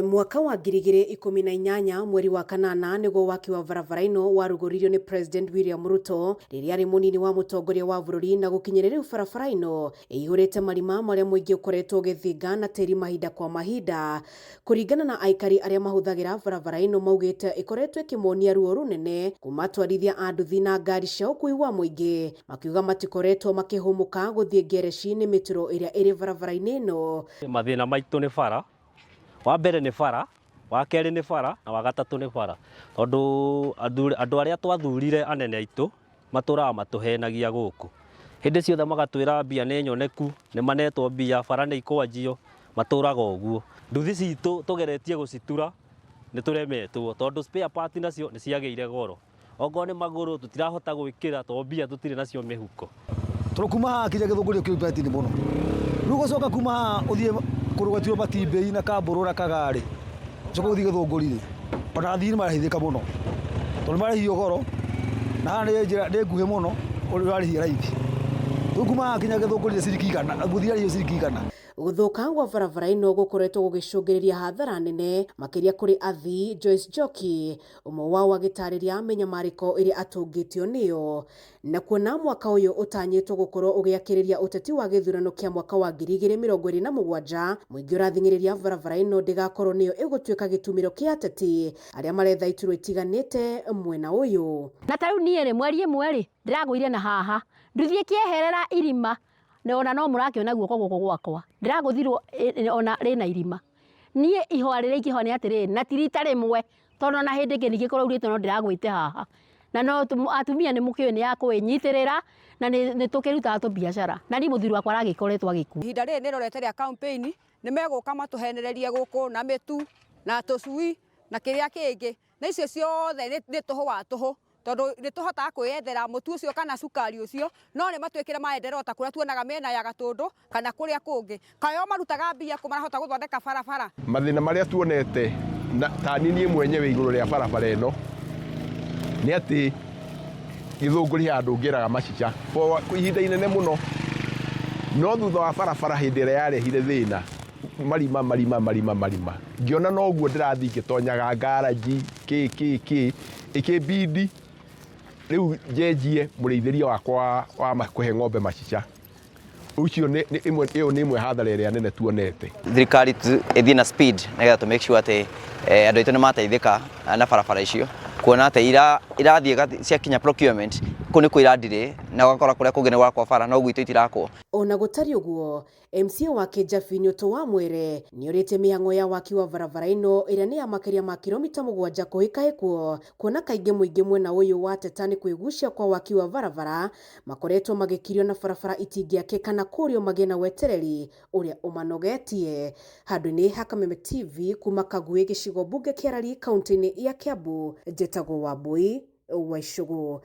Mwaka wa 2018 mweri wa kanana nĩguo waki wa barabara ĩno warugũririo nĩ President William Ruto rĩrĩa arĩ mũnini wa mũtongoria wa bũrũri, na gũkinyĩria rĩu barabara ĩno ĩihũrĩte marima marĩa mũingĩ ũkoretwo ũgĩthinga na tĩri mahinda kwa mahinda. Kũringana na aikari arĩa mahũthagĩra barabara ĩno, maugĩte ĩkoretwo ĩkĩmonia ruo rũnene kuma atwarithia a nduthi na ngari cia ũkui wa mũingĩ makiuga matikoretwo makĩhũmũka gũthiĩ ngereci nĩ mĩtaro ĩrĩa ĩrĩ barabara-inĩ ĩno. Mathĩna maitũ nĩ bara. Wa mbere nĩ bara, wa kerĩ nĩ bara, na wa gatatũ nĩ bara, tondũ andũ arĩa twathurire anene aitũ matũraga matũhenagia gũkũ hĩndĩ ciothe, magatwĩra mbia nĩ nyoneku, nĩ manetwo mbia, bara nĩ ikwanjio, matũraga ũguo. Nduthi citũ tũgeretie gũcitura nĩ tũremetwo tondũ spare part nacio nĩ ciagĩire goro. Okorwo nĩ magũrũ tũtirahota gwĩkĩra tondũ mbia tũtirĩ nacio mĩhuko. Tondũ kuma haha kinya Gĩthũngũri kĩu nĩ mũno. Rĩu gũcoka kuma haha ũthiĩ kũrũgatio Matimbĩi na Kambũrũ na Kagarĩ, ũcoke ũthiĩ Gĩthũngũri rĩ, ona athii nĩ marateithĩka mũno tondũ nĩ marĩhio goro na haha nĩ njĩra nĩ nguhĩ mũno, ũrarĩhia raithi. Rĩu kuma haha kinya Gĩthũngũri nĩ ciringi 100, mũthii arĩhio ciringi 100. Gũthũka gwa barabara ĩno gũkoretwo gũgĩcũngĩrĩria hathara nene makĩria kũrĩ athii. Joyce Njoki ũmwe wao agĩtarĩria mĩnyamarĩko ĩrĩa atũngĩtio nĩyo, na kuona mwaka ũyũ ũtanyĩtwo gũkorwo ũgĩakĩrĩria ũteti wa gĩthurano kĩa mwaka wa 2027, mũingĩ ũrathing'ĩrĩria barabara ĩno ndĩgakorwo nĩyo ĩgũtuĩka gĩtumĩro kĩa ateti arĩa maretha iturwa itiganĩte mwena ũyũ. Na ta rĩu niĩ rĩ, mweri ĩmwe rĩ, ndĩragũire na haha nduthi ĩkĩeherera irima, na ona no mũrakĩona guoko gũkũ gwakwa ndĩragũthirwo ona rĩna irima. Niĩ ihoya rĩrĩa ingĩhoya nĩ atĩrĩrĩ, na ti rita rĩmwe, tondũ ona hĩndĩ ĩngĩ ningĩ kũraurĩte no ndĩragwĩte haha. Na no atumia nĩ mũkĩũĩ nĩ ya kwĩnyitĩrĩra na nĩ tũkĩrutaga tũbiacara, na niĩ mũthuri wakwa aragĩkoretwo agĩkua. Ihinda rĩrĩ nĩrorete rĩa campaign, nĩ megũka matũhenererie gũkũ na mĩtu na tũcui na kĩrĩa kĩngĩ, na icio ciothe nĩ tũhũ wa tũhũ, tondũ nĩ tũhotaga kwĩyethera mũtu ũcio kana cukari ũcio, no nĩ matwĩkĩre maendeleo ta kũrĩa tuonaga mĩena ya Gatũndũ kana kũrĩa kũngĩ. Kaĩ o marutaga mbia kũ marahota gũthondeka barabara? Mathĩna marĩa tuonete na ta niĩ mwenyewe igũrũ rĩa barabara ĩno nĩ atĩ Gĩthũngũri he handũ ngĩraga macica for ihinda inene mũno, no thutha wa barabara hĩndĩ ĩrĩa yarehire thĩna, marima marima marima marima, ngĩona noguo ndĩrathiĩ ngĩtonyaga ngaraji kĩ kĩ kĩ, ĩkĩmbindi rĩu njenjie mũrĩithĩrie wakwa wa kũhe ng'ombe macica. Ũcio nĩ ĩmwe, ĩyo nĩ ĩmwe hathara ĩrĩa nene tuonete. Thirikari ĩthiĩ na speed nĩgetha tũ make sure atĩ andũ aitũ nĩ mateithĩka na barabara icio, kuona atĩ irathiĩ ciakinya procurement kũu nĩkuo iradirĩ, na ũgakora kũrĩa kũngĩ nĩ gwakwo bara no gwitũ itirakwo. Ona gũtariĩ ũguo, MCA wa Kĩjabi Nyũtũ wa Mwere nĩorĩtie mĩhang'o ya waki wa barabara ĩno ĩrĩa nĩ ya makĩria ma kilomita 7 kũhĩkahĩkwo, kuona kaingĩ mũingĩ mwena ũyũ wa teta nĩ kwĩgucia kwa waki wa barabara makoretwo magĩkirio na barabara itingĩakĩka na kũrio magĩe na wetereri ũrĩa ũmanogetie. Handũ-inĩ ha Kameme TV kuma Kagui gĩcigo mbunge kĩa Rari kaunti-inĩ ya Kiambu, njĩtagwo Wambui wa Icũgũ.